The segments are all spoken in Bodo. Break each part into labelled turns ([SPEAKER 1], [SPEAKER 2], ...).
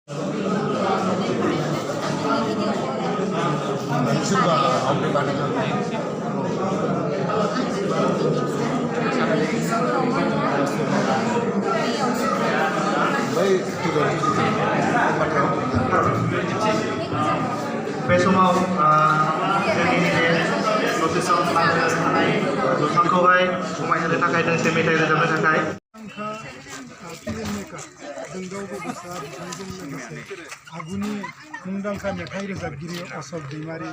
[SPEAKER 1] बे समाव जोंनि नैबे दसे सम थानाय जथुमखौहाय समायहोनो थाखाय दोंसे मेथाइ रोजाबनो थाखाय
[SPEAKER 2] फिल्म मेकार जोंदाव बड'सा बिथांजों लोगोसे आगुनि मुंदांखा मेथाइ रोजाबगिरि अशोक दैमारी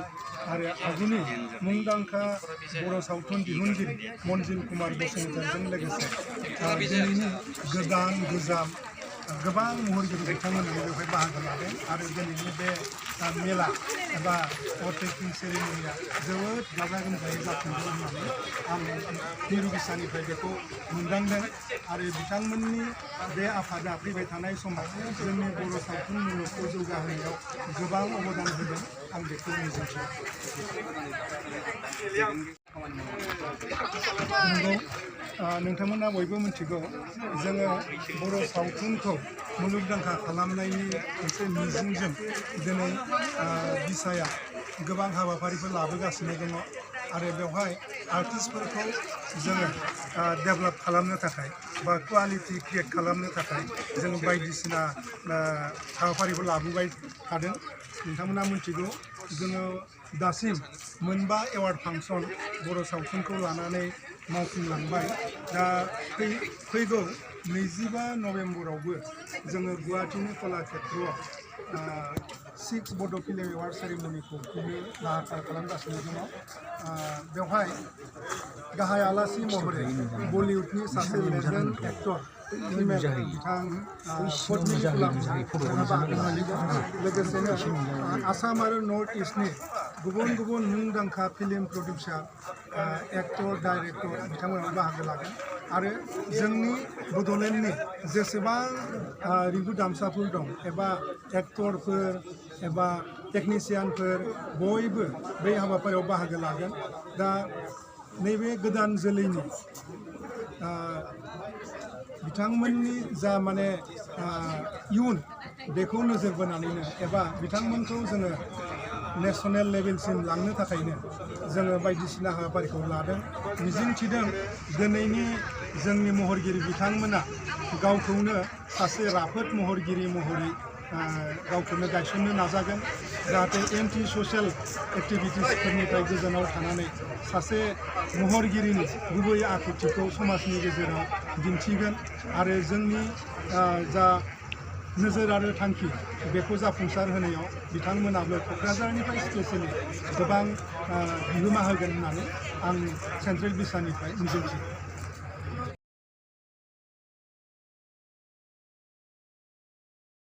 [SPEAKER 2] आरो आगुनि मुंदांखा बर' सावथुन दिहुनगिरि मनजिल कुमार बसुमतारीजों लोगोसे दिनैनि गोदान गोजाम गोबां महरगिरि बिथांमोनानो बेवहाय बाहागो लादों आरो दिनैनि बे मेला एबा अटेकिं सेरेमनिया जोबोद गाजा गोमजायै जाफुंगोन होननानै आं मिरु बिसानिफ्राय बेखौ मोनदांदों आरो बिथांमोननि बे आफादा फैबाय थानाय समाव जोंनि बर' सावथुन मुलुगखौ जौगाहोनायाव गोबां अबदान होदों आं बेखौ मिजिंथियो। नंगौ नोंथांमोना बयबो मिथिगौ जोङो बर' सावथुनखौ मुलुगदांखा खालामनायनि मोनसे मिजिंजों दिनै बिसाया गोबां हाबाफारिफोर लाबोगासिनो दङ आरो बेवहाय आर्टिस्टफोरखौ जोङो डेभेलप खालामनो थाखाय बा क्वालिटि क्रिएट खालामनो थाखाय जों बायदिसिना हाबाफारिफोर लाबोबाय थादों। नोंथांमोना मिथिगौ जोङो दासिम मोनबा एवार्ड फांसन बर' सावथुनखौ लानानै मावफुंलांबाय दा फैगौ 25 नभेम्बरावबो जोङो गुवाहाटीनि कलाक्षेत्रआव 6 बड' फिल्म एवार्ड सेरेमनिखौ खुंनो लाहार फाहार खालामगासिनो दङ। बेवहाय गाहाय आलासि महरै बलिउडनि सासे लेजेन्ड एक्टर बिथां पद्मिनी कुलाम्बा बाहागो लाहैगोन। लोगोसेनो आसाम आरो नर्थ इस्टनि गुबुन गुबुन मुंदांखा फिल्म प्रडिउसार एक्टर डाइरेक्टर बिथांमोनाबो बाहागो लागोन आरो जोंनि बड'लेण्डनि जेसेबां रिंगु दामसाफोर दं एबा एक्टरफोर एबा टेकनिशियानफोर बयबो बे हाबाफारियाव बाहागो लागोन। दा नैबे गोदान जोलैनि बिथांमोननि जा माने इयुन बेखौ नोजोर बोनानैनो एबा बिथांमोनखौ जोङो नेसनेल लेभेलसिम लांनो थाखायनो जोङो बायदिसिना हाबाफारिखौ लादों। मिजिंथिदों दिनैनि जोंनि महरगिरि बिथांमोना गावखौनो सासे राफोद महरगिरि महरै गावखौनो गायसननो नाजागोन जाहाथे एन्टि ससियेल एक्टिभिटिसफोरनिफ्राय गोजानाव थानानै सासे महरगिरिनि गुबै आखुथिखौ समाजनि गेजेराव दिन्थिगोन आरो जोंनि जा नोजोर आरो थांखि बेखौ जाफुंसार होनायाव बिथांमोनाबो क'क्राझारनिफ्राय स्पेसियेलि गोबां बिहोमा होगोन होननानै आं सेन्ट्रेल बिसानिफ्राय मिजिंथियो।